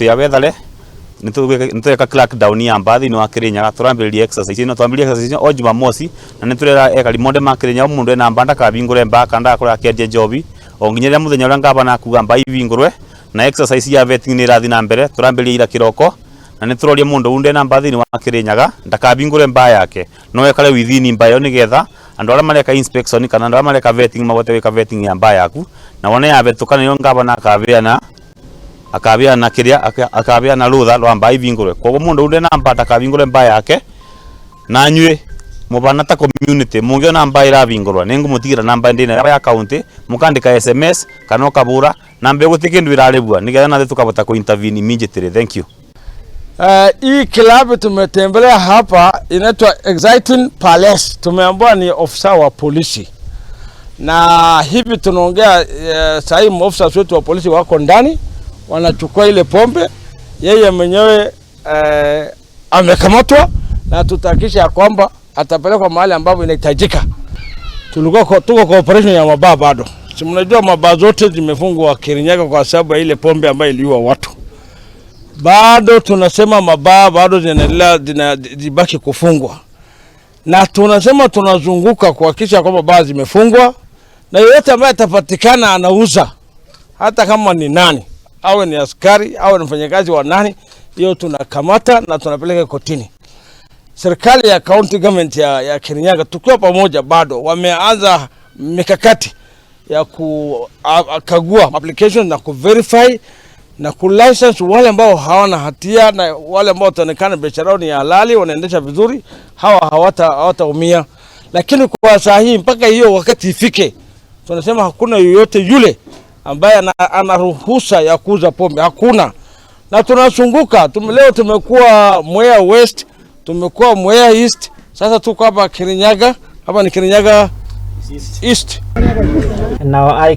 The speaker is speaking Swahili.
Ya wethare nitweka crackdown ya mbaa thiini wa Kirinyaga. Turambiriria exercise ino, twambiriria exercise ino o Jumamosi, na niturera ekari monde ma Kirinyaga mundu ena mbaa ndakabingure mbaa kana ndagakorwo akiendia njobi o nginya riria muthenya uria ngavana akuga mbaa ibingurwe. Na exercise ya vetting ni irathi na mbere, turambiriria ira kiroko, na nituroria mundu unde ena mbaa thiini wa Kirinyaga ndakabingure mbaa yake, no ekare within mbaa iyo nigetha andu aria mareka inspection kana andu aria mareka vetting mabote gwika vetting ya mbaa yaku, na wone yavetuka niyo ngavana akabeana kiria akabeana rutha rwa mbaa ibingurwe. Koguo mundu unde na mbaa ndakabingure mbaa yake. Na nyue mubana ta community mungiona mbaa irabingurwa, ningumutigira namba ndina ya county, mukandika SMS kana ukabura namba guti kindu iraribwa nigetha nathe tukabota ku intervene immediately. Thank you. Hii klabu tumetembelea hapa inaitwa Exciting Palace. Tumeambiwa ni ofisa wa polisi, na hivi tunaongea sahii maofisa wetu wa polisi wako ndani wanachukua ile pombe. Yeye mwenyewe amekamatwa na tutahakikisha ya kwamba atapelekwa mahali ambapo inahitajika. Tulikuwa tuko kwa operation ya mabaa bado, si mnajua mabaa zote zimefungwa Kirinyaga kwa sababu ya ile pombe ambayo iliua watu. Bado tunasema mabaa bado zinaendelea zibaki kufungwa, na tunasema tunazunguka kuhakikisha kwamba baa zimefungwa, na yeyote ambaye atapatikana anauza, hata kama ni nani, awe ni askari awe ni mfanyakazi wa nani, hiyo tunakamata na tunapeleka kotini. Serikali ya county government ya Kirinyaga tukiwa pamoja bado wameanza mikakati ya kukagua application na kuverify na kulicense wale ambao hawana hatia na wale ambao wataonekana biashara yao ni halali, wanaendesha vizuri, hawa hawataumia. Lakini kwa saa hii mpaka hiyo wakati ifike, tunasema hakuna yoyote yule ambaye ana ruhusa ya kuuza pombe, hakuna. Na tunazunguka leo tumekuwa Mwea West, tumekuwa Mwea East, sasa tuko hapa Kirinyaga, hapa ni Kirinyaga East. Now I